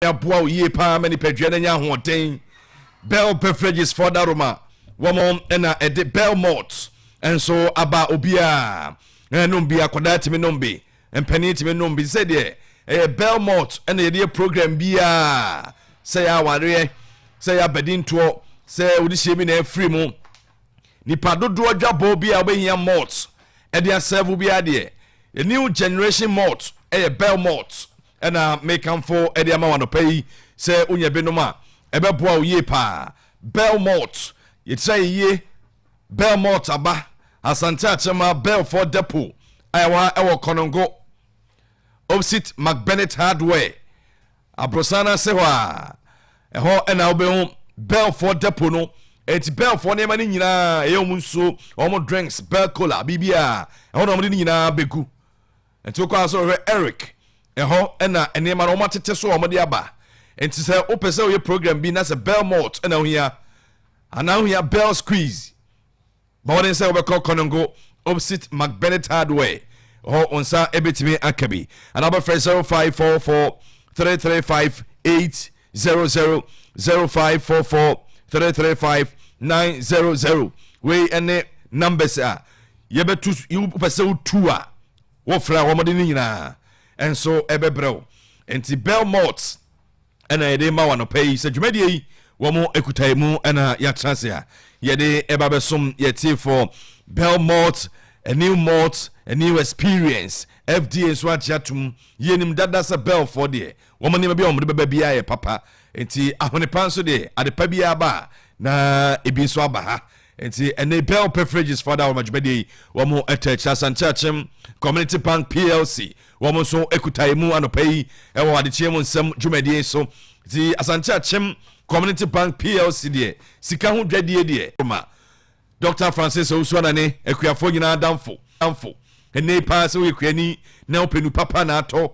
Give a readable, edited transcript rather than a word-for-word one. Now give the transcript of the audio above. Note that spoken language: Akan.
Aboa wo yie paa ma nipadua no anya ahoɔden. Bell Beverages for Daroma, wɔn na ɛde Bell Malt nso aba. Obiara nom bi, akwadaa tumi nom bi, mpanin tumi nom bi. Sɛ deɛ ɛyɛ Bell Malt ɛna yɛde yɛ program biara, sɛ yɛ awareɛ, sɛ yɛ abadintoɔ, sɛ wode hyia bi na ɛfiri mu, nipa dodoɔ dwabɔ bi a wobɛhia malt ɛde asɛvo bi adeɛ, the new generation malt ɛyɛ Bell Malt. Ɛna mekamfo ɛde ama wanɔpa yi sɛ wonya binom a, ɛbɛboa wo yie paa. Bell Malt, yɛtira yie. Bell Malt aba Asante Akyɛma Bell for Depot a ɛwɔ ɛwɔ Kɔnɔngo, opposite McBennett Hardware, aborosan no ase hɔ a, ɛhɔ ɛna wobɛhu Bell for Depot no. Eti Bell for nneɛma no nyinaa, ɛyɛ wɔn nsuo, wɔn drinks, Bell Cola, biribiara ɛhɔ na wɔn de ne nyinaa bɛgu. Nti wokɔ aso hwɛ Eric, ɛhɔ ɛna nneɛma no wɔn atete so a wɔde aba. Nti sɛ wopɛ sɛ woyɛ program bi na sɛ Bell Malt ɛna wohia anaa wohia Bell Squeeze, ma wɔde sɛ wobɛkɔ Kɔnɔngo, opposite McBennett Hardware hɔ, wo nsa ɛbɛtumi aka bi, anaa wobɛfrɛ 0544 335 800, 0544 335 900. Wei ɛne numbers a yɛbɛtu. Wopɛ sɛ wotu a, wofrɛ a, wɔmɔde no nyinaa ɛnso ɛbɛbrɛ wo. Nti Bell Malt ɛna yɛde ma wanɔpa yi sɛ dwumadie yi wɔn ekuta mu, ɛna yɛatena ase a yɛde ɛba bɛsom yɛtiefoɔ. Bell Malt, a new malt, a new experience. FDA nso agye atom. Yɛnim dada sɛ Bell foɔ deɛ, wɔn nneɛma bi a wɔn de bɛba biara yɛ papa. Nti ahonepa nso deɛ, adepa biara ba a, na ebi nso aba ha. Nti ɛne Bell Beverages fada wɔn adwumadie yi wɔn ɛtɛ akyire. Asante Akyem Community Bank PLC, wɔn nso ekuta emu anɔpa yi ɛwɔ adekyeɛ mu nsɛm dwumadie so. Nti Asante Akyem Community Bank PLC deɛ, sika ho dwadie deɛ ma Dr Francis Owusu Anane, akuafoɔ nyinaa damfo damfo. Ɛnɛ paa sɛ woyɛ kuani na wopɛ nu papa na atɔ.